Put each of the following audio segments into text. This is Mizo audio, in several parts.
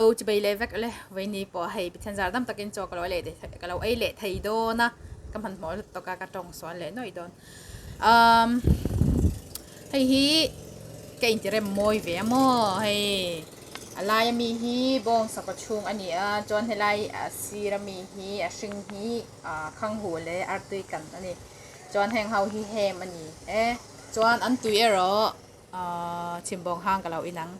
Lo chibei leh vek le vawiini pawh hei Pathian zar dam takin chaw ka lo leh ka lo ei leh thei dawn a ka hmanhmawh lutuk a ka tawng sual leh nuaih dawn umm hei hi ka intirem mawi ve a maw hei a laia mi hi bawng sakawt chhung a ni a chuan helai a sir ami hi a hring hi ah khanghu leh artui kan a ni chuan heng ho hi hem a ni e chuan an tui erawh ah chhimbawng hang ka lo inang.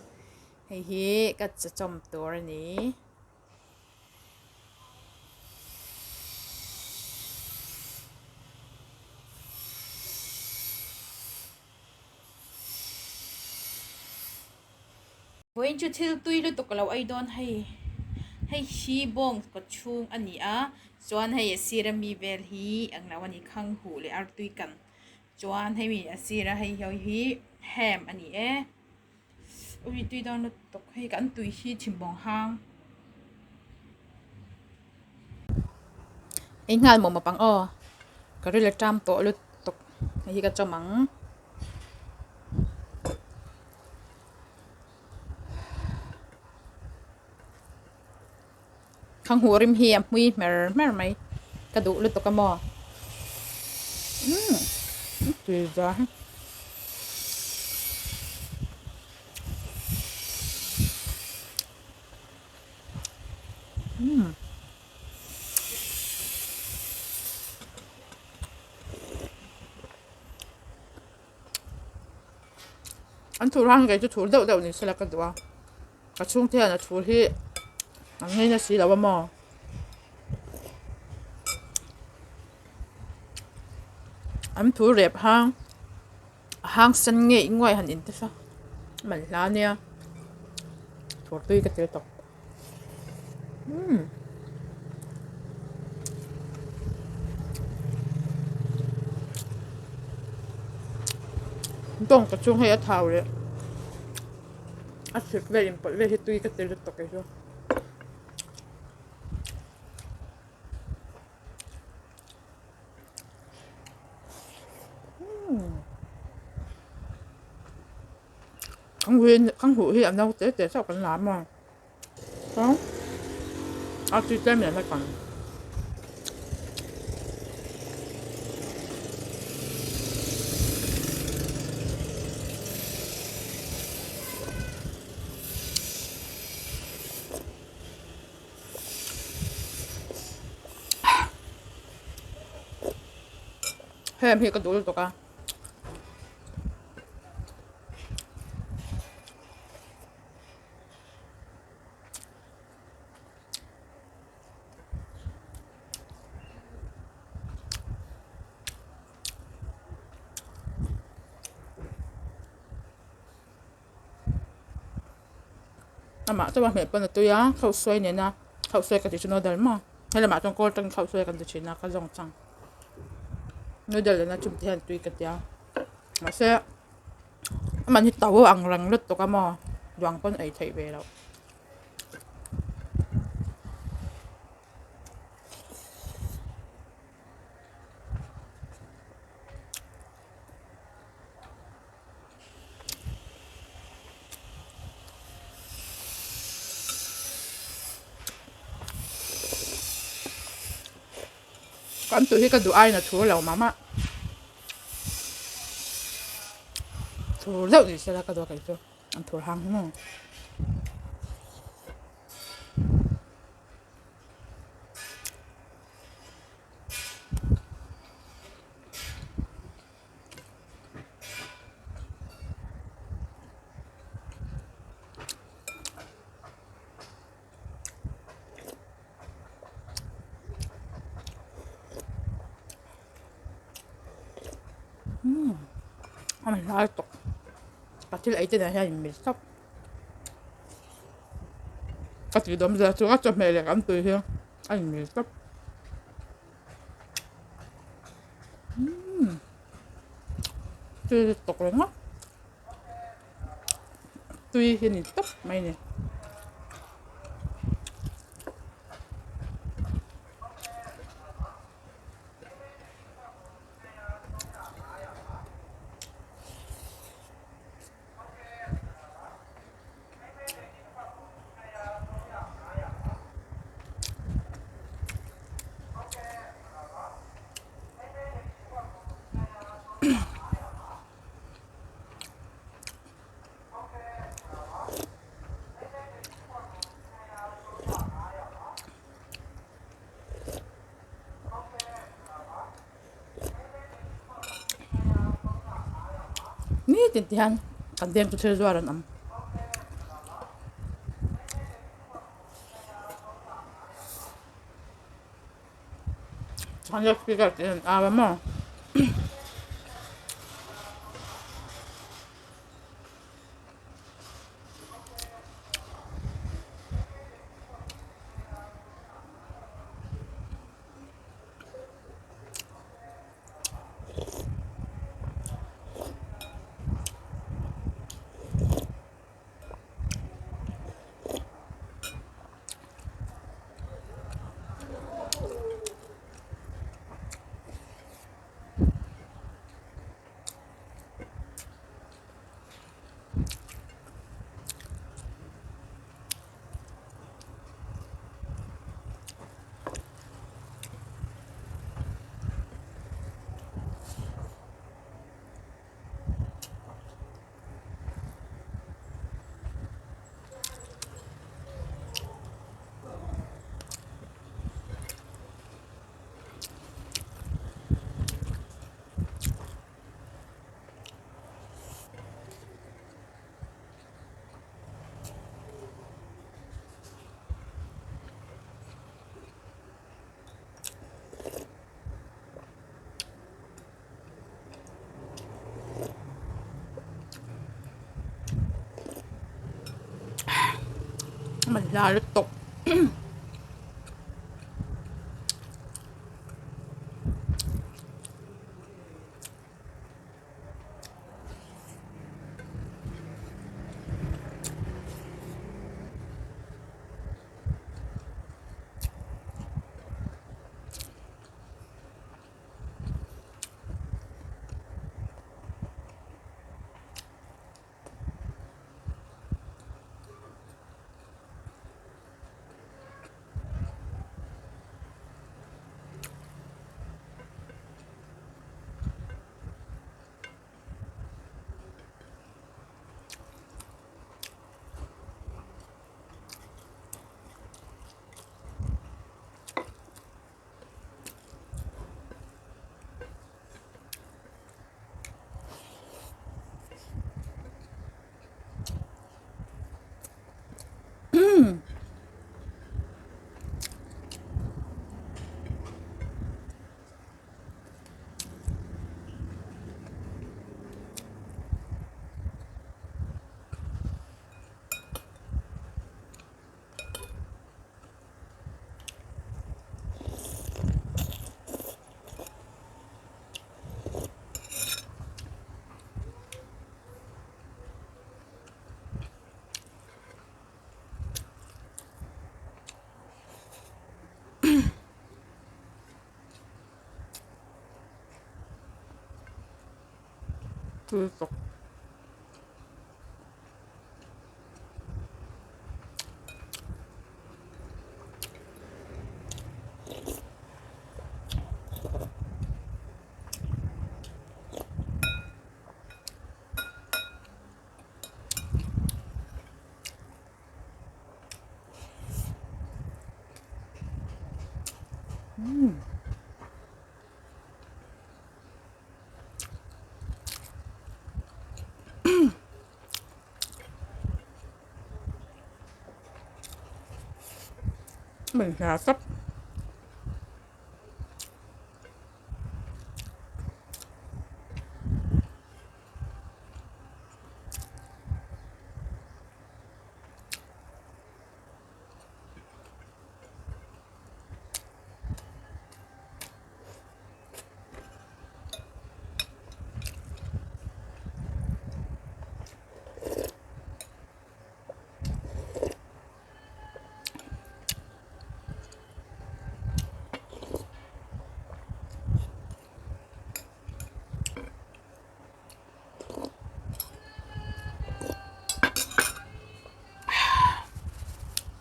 Hei hi ka chawchawm tur a ni. Vawiin chu thil tui lutuk ka lo ei dawn hei. Hei hi bawng kaw chhung a ni a, chuan hei a sir a mi vel hi ang lo a ni khang huh leh artui kan. Chuan hei mi a sir a hei hi ham a ni e. Ui tui dawn lutuk hei kan tui hi chhimbawng hang ei nghal mawh mawp ang aw ka ril a ṭam tawh lutuk hei hi ka chawm ang Khanghu rim hi a hmui hmer hmer mai ka duh lutuk a maw umm tui za hi umm an thur hang kei chu thur deuh deuh ni sela ka duh a. Ka chhungte hian a thu hi an ngaina si lo a maw? An thu rep hang a hang sen ngei nguai han in tasa man hla nia thur tui ka tel tawp umm. Tawngka chhung hei a thau leh. A hrik vel inpawlh vel hi tui ka ti lutuk kei chu. Kan huh hi a no te te chauh kan la maw chuan a tui tlem leh hlek ang. Hem hi ka duh lutuk a. Amah chuan a hmeh pawn a tui a khauhsuai nena khauhsuai ka tih chu noodle maw helamah chuan kawl atangin khauhsuai kan ti thin a ka zawng chang noodle nena chum te hian tui ka tia mahse amah hi to ang reng lutuk a maw duang pawn ei theih ve loh. Kan tui hi ka duh aiin a thur lo mah mah thur deuh ni sela ka duh a kei chu an thur hang hi maw. Umm a hlai tawk a thil ei te nen hian in mil thlap ka tih dawm zia chu a chawhmeh leh kan tui hi a in mil thlap umm tui lutuk reng a tui hi a ni tawp mai a ni. Nitin ti hian kan veng chu thil zuar an awm. Chuan loudspeaker tih an au a maw. Man hla lutuk. Lutuk. Mình hạ sắp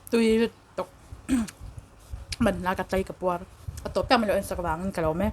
tui lutuk man la ka tlai ka puar a tawp tak mai lo en sak vangin ka lo awm e.